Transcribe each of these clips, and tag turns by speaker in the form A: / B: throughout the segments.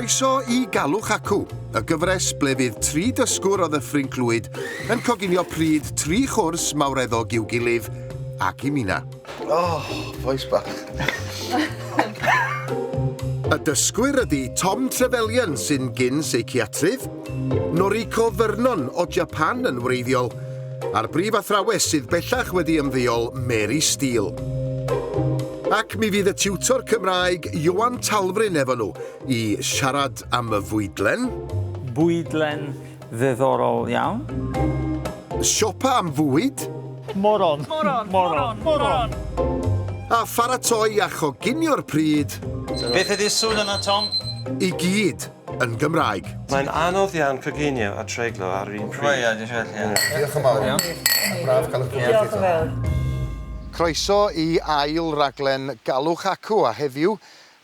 A: Croeso i Galwch Acw, y gyfres ble fydd tri dysgwr o Ddyffryn Clwyd yn coginio pryd tri chwrs mawreddog i'w gilydd ac i Mina.
B: Oh, bois bach.
A: Y dysgwyr ydy Tom Trevelyan sy'n gyn seiciatrydd, Noriko Vernon o Japan yn wreiddiol, a'r brif athrawes sydd bellach wedi ymddeol, Mary Steele. Ac mi fydd y tiwtor Cymraeg Ioan Talfryn efo nhw i siarad am y fwydlen.
C: Bwydlen ddiddorol iawn.
A: Siopa am fwyd.
C: Moron. Moron. Moron. Moron.
A: A pharatoi a choginio'r pryd.
C: Beth ydy'r sŵn yna, Tom?
A: I gyd yn Gymraeg.
D: Mae'n anodd iawn coginio a treiglo ar yr un pryd.
C: Wel ie, dwi'n siŵr, ie.
B: Diolch yn fawr. Braf cael eich cwmni chi eto.
E: Diolch yn fawr.
A: Croeso i ail raglen Galwch Acw a heddiw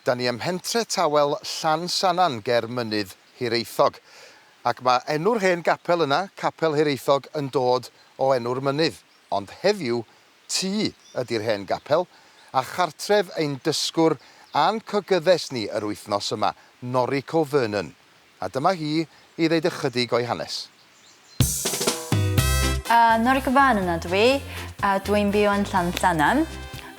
A: 'da ni ym mhentre tawel Llansannan ger Mynydd Hiraethog. Ac mae enw'r hen gapel yna, Capel Hiraethog, yn dod o enw'r mynydd. Ond heddiw Tŷ ydi'r hen gapel, a chartref ein dysgwr a'n cogyddes ni yr wythnos yma, Noriko Vernon. A dyma hi i ddeud ychydig o'i hanes.
E: Noriko Vernon ydw i, a dwi'n byw yn Llanllannan,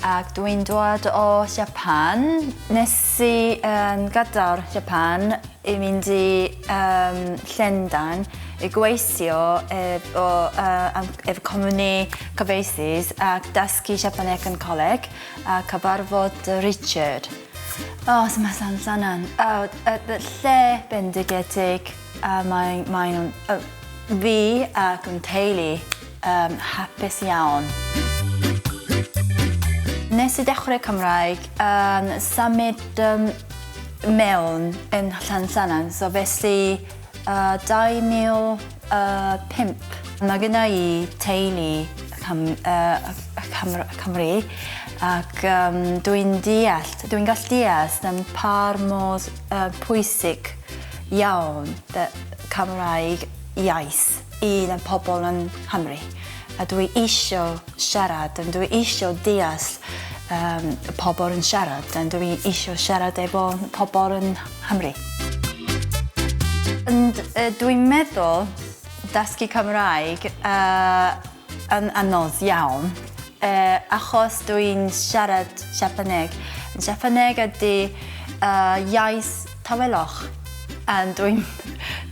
E: ac dwi'n dod o Japan. Nes i um, gadael Japan i mynd i um, Llundain i gweithio efo, uh, efo cwmni cyfieithydd ac dysgu Siapaneg yn coleg a cyfarfod Richard. O, oh, so mae Llansannan. Oh, y lle bendigedig a mae, mae nhw'n... Uh, fi ac yn teulu um, hapus iawn. Nes i dechrau Cymraeg yn symud um, mewn yn Llansannan, so felly uh, 2005. Mae genna i teulu Cym, uh, Cymru, Cymru ac um, dwi'n deall, dwi'n gallu deall am par mor uh, pwysig iawn y Cymraeg iaith i y pobl yn Nghymru. A dwi isio siarad, a dwi isio deall um, y pobl yn siarad, a dwi isio siarad efo pobl yn Nghymru. Ond uh, dwi'n meddwl dysgu Cymraeg uh, yn anodd iawn, uh, achos dwi'n siarad Siapaneg. Siapaneg ydy uh, iaith tawelwch. A dwi'n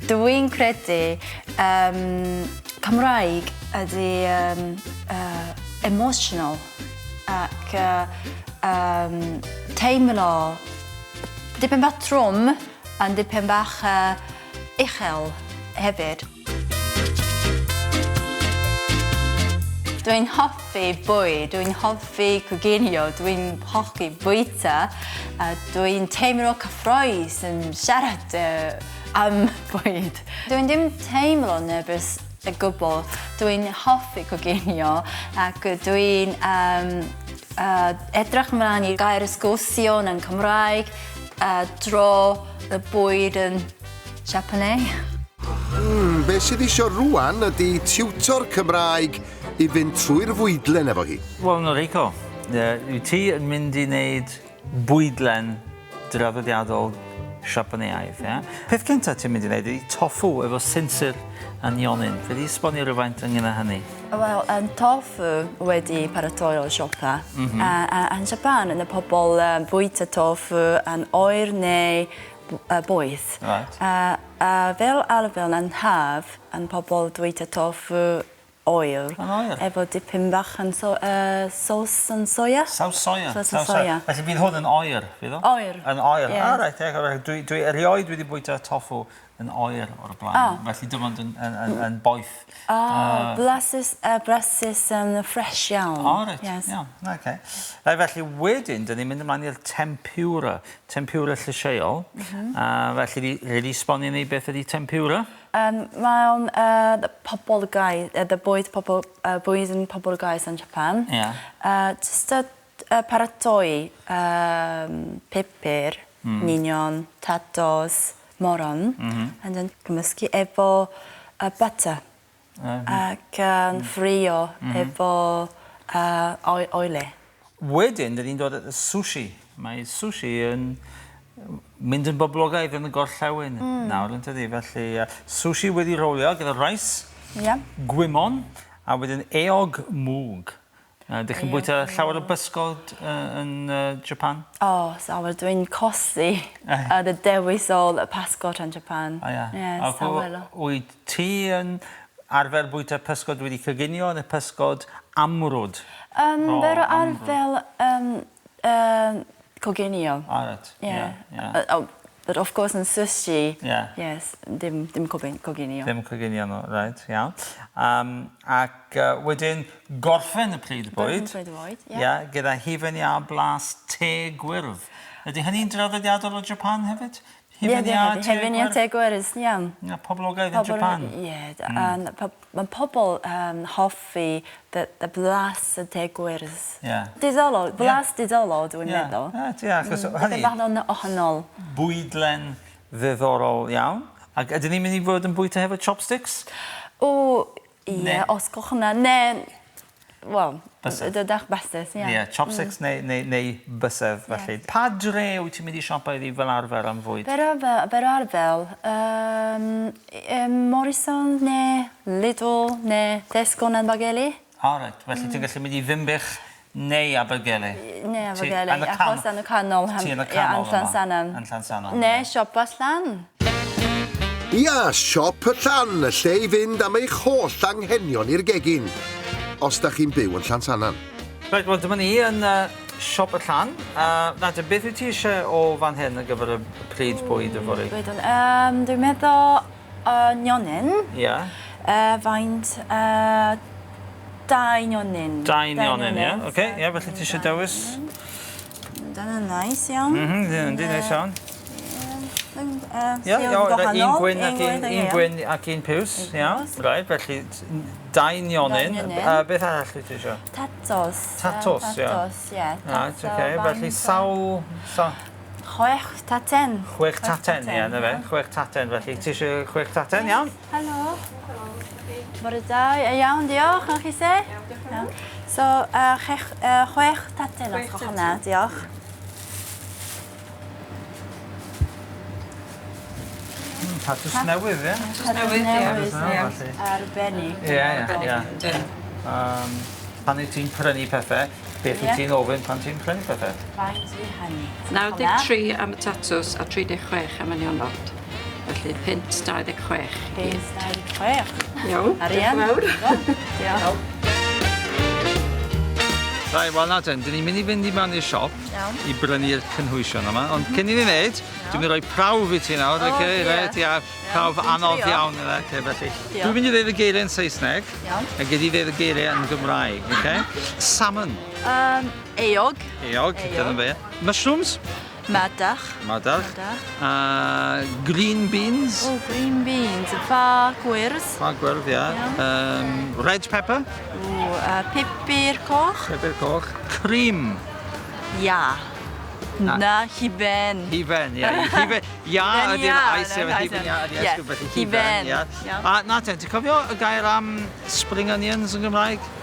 E: dwi credu um, Cymraeg ydy um, uh, emotional ac uh, um, teimlo dipyn bach trwm a dipyn bach uh, uchel hefyd. Dwi'n hoffi bwyd, dwi'n hoffi coginio, dwi'n hoffi bwyta a dwi'n teimlo cyffrous yn siarad uh, am bwyd. Dwi'n ddim teimlo nervous y gwbl. Dwi'n hoffi coginio ac dwi'n um, uh, edrych ymlaen i gael sgwrsion yn Cymraeg uh, dro y bwyd yn Japanese.
A: Be sydd isio rwan ydy tiwtor Cymraeg i fynd trwy'r fwydlen efo hi.
C: Wel, Noriko, wyt ti yn mynd i wneud bwydlen draddodiadol Siapaneaidd, ie? Peth cyntaf ti'n mynd i wneud ydy tofu efo sinsir a nionyn. Fedri di esbonio rhywfaint ynglyn â hynny?
E: Wel, um, tofu wedi paratoi o siopa. Mm -hmm. a, a, yn Japan, yn y pobl um, bwyta tofu yn oer neu boeth.
C: Right.
E: A, a fel arfer yn haf, yn pobl dwyta tofu oer.
C: Yn oer?
E: Efo dipyn bach yn so, uh, saws yn soia.
C: Saws soia?
E: Saws yn soia.
C: Felly bydd hwn yn oer, fydd o?
E: Oer.
C: Yn oer.
E: Ie.
C: Ah, reit, ie. Dwi, dwi erioed wedi bwyta tofu yn oer o'r blaen.
E: Oh.
C: Felly dim ond yn, yn, yn, yn boeth.
E: Oh, uh, blasus, uh, blasus yn fresh iawn.
C: O, oh, reit.
E: Yes.
C: Iawn, oce. Okay. Felly wedyn, dyn ni'n mynd ymlaen i'r tempura. Tempura llysieuol. Mm -hmm. uh, felly, rhaid i esbonio ni beth ydy tempura?
E: Um, Mae'n uh, poblogaidd, uh, the bwyd, pobl, uh, bwyd yn poblogaidd yn Japan.
C: Yeah.
E: Uh, just a, uh, paratoi um, pupur, mm. ninion, tatos, moron, mm -hmm. and then cymysgu efo uh, butter. Mm -hmm. Ac um, ffrio mm -hmm. efo uh, oile.
C: Wedyn, dyn ni'n dod at y sushi. Mae sushi yn mynd yn boblogaidd yn y gorllewin mm. nawr, yn tydi? Felly, uh, sushi wedi rowlio gyda rice,
E: yeah.
C: gwymon, a wedyn eog mwg. Uh, Dych chi'n bwyta llawer o bysgod uh, yn uh, Japan?
E: O, oh, sawer, dwi'n cosi ar y dewis o pasgod yn Japan.
C: O, ia.
E: Yeah, sawer o.
C: Wyt ti yn arfer bwyta pysgod wedi coginio neu pysgod amrwd?
E: Um, Fel arfer um, um, coginio.
C: O, reit.
E: Yeah.
C: Yeah.
E: Oh, but of course yn sushi,
C: yeah.
E: yes, dim, dim coginio.
C: Dim coginio nhw, right, iawn. Um, ac uh, wedyn gorffen y pryd bwyd.
E: Gorffen y pryd bwyd, ie.
C: Yeah. Yeah, gyda hufen iâ blas te gwyrdd. Ydy hynny'n draddodiadol o Japan hefyd?
E: Hufen iâ te gwyrdd? Hufen iâ te gwyrdd, iawn.
C: Yeah, poblogaidd yn Japan.
E: Ie, mm. mae pobl um, hoffi the, the blas y te gwyrdd.
C: Yeah.
E: Diddorol, blas yeah. diddorol dwi'n
C: yeah.
E: meddwl.
C: Ie, yeah, achos mm,
E: hynny... Wahanol wahanol.
C: Bwydlen ddiddorol iawn. Ac ydyn ni'n mynd i fod yn bwyta hefo chopsticks?
E: O, ie, yeah, os gwch yna. Ne, wel, dydach bysedd, ie.
C: Ie, chopsticks mm. neu, neu, neu bysedd, felly. Yeah. Pa dre wyt ti'n mynd i siopa iddi fel arfer am fwyd?
E: Fel arfer, fel arfer um, Morrison neu Lidl neu Tesco neu Bageli.
C: O, reit. Felly mm. ti'n gallu mynd i Ddinbych neu Abergele?
E: Neu Abergele, achos yn y canol.
C: Ti yn y canol
E: yma? Yn Llansannan.
C: Yn Llansannan.
E: Neu siop y llan.
A: Ia, siop y llan, y lle i fynd am eich holl anghenion i'r gegin. Os da chi'n byw yn Llansannan.
C: Reit, wel dyma ni yn uh, siop y llan. Uh, Nadia, beth wyt ti eisiau o fan hyn ar gyfer y pryd bwyd yfory?
E: Wedyn, um, dwi'n meddwl uh, nionyn.
C: Ie. Yeah.
E: Uh, faint uh, dau nionyn.
C: Dau nionyn, ie. Oce, ie, felly ti eisiau dewis?
E: Dyna'n nice iawn.
C: Mhm, yndi, neis iawn.
E: Ie,
C: un gwyn ac un, un gwyn ac un piws, iawn. Right, felly dau nionyn. Uh, beth arall wyt ti eisiau?
E: Tatos.
C: Tatos, ie.
E: Tatos, ie.
C: Right, okay. Felly sawl... Sa...
E: Chwech taten.
C: Chwech taten, ie, na fe. Chwech taten, felly ti eisiau chwech taten, iawn?
E: Helo. Bore da, iawn, diolch, a chi se? Iawn, diolch. So, uh, chech, uh, chwech taten os gwelwch yn dda, diolch.
C: Mm, tatws newydd, ie?
E: Tatws newydd, ie. Arbennig.
C: Ie, ie, ie. Um, pan wyt ti'n prynu pethau, beth wyt ti'n ofyn pan ti'n prynu pethau?
E: Faint yw hynny?
F: 93 am y tatws a 36 am y nionod. Felly punt 26.
E: Punt 26.
F: Iawn.
E: Arian.
F: Diolch yn fawr.
E: Diolch.
C: Right, wel na ten, dyn ni'n mynd i fynd i mewn i'r siop
E: Iawn.
C: i brynu'r cynhwysion yma, ond cyn i ni wneud, dwi'n mynd i roi prawf i ti nawr,
E: O,
C: oce,
E: ie.
C: reit, ia, prawf
E: dwi'n
C: anodd
E: trio.
C: iawn yna, oce, felly.
E: Diolch.
C: Dwi'n mynd i ddeud y geiriau yn Saesneg,
E: Iawn.
C: a gei di ddeud y geiriau yn Gymraeg, oce? Salmon.
E: Um, eog.
C: Eog, dyna fe. Mushrooms.
E: Madarch.
C: Madarch.
E: Madarch.
C: Uh, green beans.
E: Oh, green beans. Ffa gwyrdd.
C: Ffa gwyrdd, ia. Yeah. Um, red pepper.
E: Ooh, uh, pupur coch.
C: Pupur coch. Cream.
E: Ia. Na, Na hufen.
C: Hufen, ie. Hufen. Ia ydy'r ice, efo hufen ia ydy'r ice cream, felly hufen, ia. A na ten, ti'n cofio y gair am spring onions yn Gymraeg?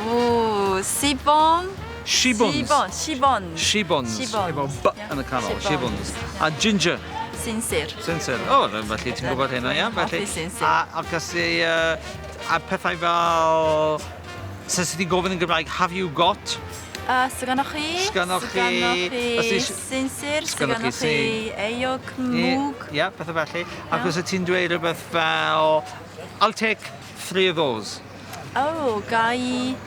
E: Ww, sibon.
C: Shibons.
E: Shibon, shibon.
C: Shibons.
E: Shibons.
C: Efo b yn y canol, shibons. A ginger.
E: Sinsir.
C: Sinsir. O, oh, felly ti'n gwybod hynna, ia?
E: Felly, sinsir.
C: A, ac os i, uh, a pethau fel... Se ti gofyn yn Gymraeg, have you got?
E: Uh, sgynnoch chi?
C: Sgynnoch chi?
E: Sgynnoch chi sinsir? Sgynnoch chi eog mwg?
C: Ie, yeah, pethau felly. Ac os ti'n dweud rhywbeth fel, I'll take three of those.
E: O, gai...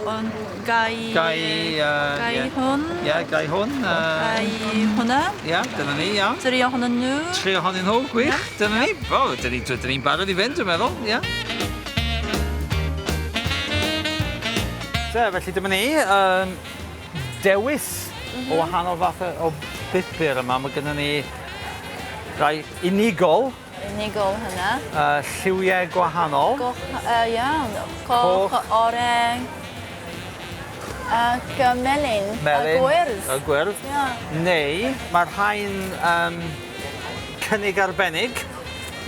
E: On, gai...
C: Gai... Uh,
E: gai
C: yeah.
E: hwn.
C: Ie, yeah, gai hwn.
E: Uh, gai hwnna.
C: Ie, yeah, dyna ni, iawn.
E: Tri ohonyn nhw.
C: Tri ohonyn nhw, gwych. Yeah. Dyna ni. O, dyn ni'n ni barod i fynd, dwi'n meddwl, ie. Yeah. So, felly dyma ni, um, dewis mm -hmm. o wahanol fathau o bupur yma. Mae gennym ni rai unigol.
E: Unigol hynna.
C: Uh, lliwiau gwahanol.
E: Goch, uh, iawn. Coch, Coch. oren, ac uh, melyn.
C: Melyn.
E: A gwyrdd.
C: A gwyrdd.
E: Yeah.
C: Neu, mae'r rhain um, cynnig arbennig.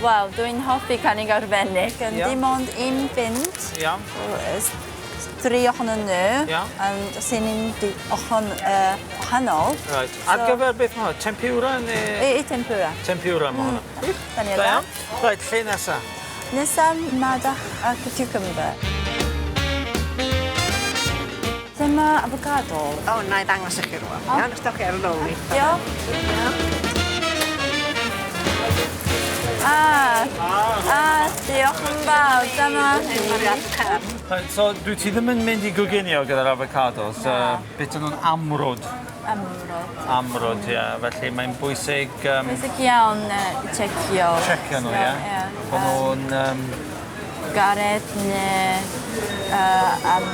E: Wel, dwi'n hoffi cynnig arbennig. Yn
C: Ie.
E: dim ond un bunt.
C: Iawn.
E: Tri ohonyn nhw.
C: Iawn.
E: Um, sy'n un di ochon, uh, wahanol.
C: Right. Ar gyfer beth mae hwnna? Tempura neu...
E: I, i tempura.
C: Tempura mae hwnna.
E: Mm. Da
C: Da iawn. Reit, lle nesa?
E: Nesa madarch a cucumber. Lle mae avocado?
G: O, na i ddangos i chi rwan. Iawn, os dewch chi ar ôl i.
E: Diolch. Ah, ah, diolch yn fawr. Dyma hi.
C: Reit, so dwi ti ddim yn mynd i goginio gyda'r avocados. Uh, Beth nhw'n amrwd.
E: Amrwd.
C: Amrwd, ie. Yeah. Felly mae'n bwysig... Um,
E: bwysig iawn uh, checio.
C: Checio nhw, ie. Yeah. Bod nhw'n... Um,
E: Gared neu uh, am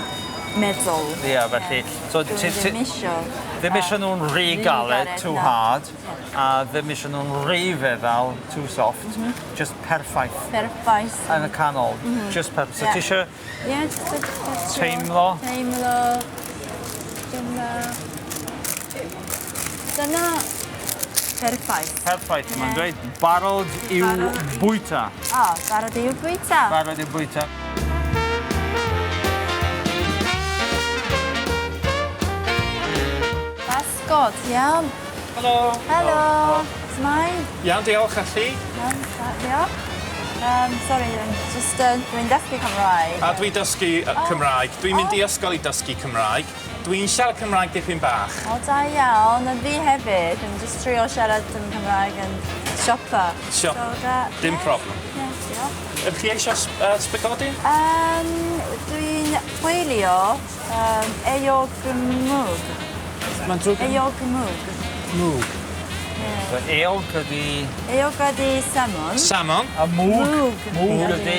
E: meddwl.
C: Ie, yeah, felly...
E: So, ti, ddim isio...
C: Ddim isio nhw'n rhy galed, too hard, a ddim isio nhw'n rhy feddal, too soft. Mm -hmm. Just perffaith.
E: Perffaith.
C: Yn y canol, mm -hmm. just perffaith. So yeah. ti isio...
E: Ie, just
C: Teimlo.
E: Teimlo. Dyma... Dyna perffaith.
C: Perffaith, yeah. mae'n dweud. Barod i'w bwyta.
E: O, oh, barod i'w bwyta.
C: Barod i'w bwyta.
E: Basgod, iawn.
H: Helo.
E: Helo. Smai?
H: Iawn, diolch, a chi?
E: Iawn, diolch. Um, sorry, I'm just, uh, dwi'n dysgu Cymraeg.
H: A dwi'n dysgu oh. Cymraeg. Dwi'n mynd i ysgol i dysgu Cymraeg. Dwi'n siarad Cymraeg dipyn bach.
E: O, da iawn. A fi hefyd. Dwi'n just trio siarad yn Cymraeg yn siopa.
H: Siop.
E: So, da,
H: Dim
E: yeah.
H: problem.
E: Yeah, diolch.
H: Ydych chi eisiau uh, sbygodu?
E: Um, dwi'n chwilio um, eog mwg.
H: Mae'n drwg...
E: Eog mwg.
H: Mwg.
C: Yeah. Eog ydi...
E: Eog ydi salmon.
H: Salmon.
C: A mwg.
E: Mwg.
C: Mwg ydi...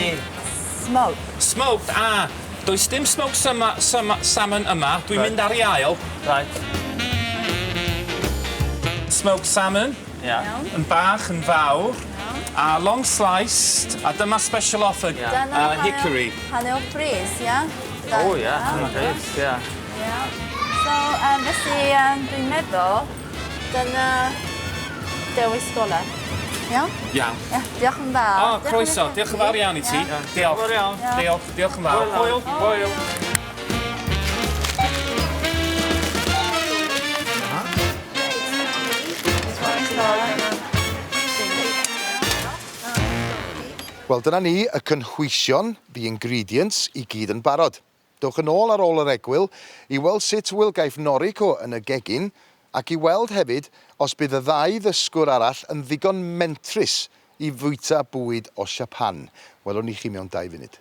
E: Smoke.
H: Smoked, ah. Does dim smoked sama, sama, salmon yma. Dwi'n right. mynd ar ei ail.
C: Right.
H: Smoked salmon.
C: Yeah.
H: Yn bach, yn fawr. A long sliced. A dyma special offer.
C: Yeah.
H: Uh, hickory.
E: Hanner o pris, ia?
C: Oh, ia. Hanner pris, ia.
E: Yeah. So, um, felly, um, dwi'n meddwl, dyna dewis golau. Iawn?
H: Iawn.
E: Ia, diolch yn fawr.
H: O, croeso. Diolch yn fawr iawn i ti. Diolch.
C: Diolch. Iawn.
H: Diolch. Diolch yn fawr.
C: Hwyl. Hwyl.
A: Wel, dyna ni, y cynhwysion, the ingredients, i gyd yn barod. Dewch yn ôl ar ôl yr egwyl i weld sut hwyl gaiff Noriko yn y gegin ac i weld hefyd os bydd y ddau ddysgwr arall yn ddigon mentrus i fwyta bwyd o Siapan. Welwn ni chi mewn dau funud.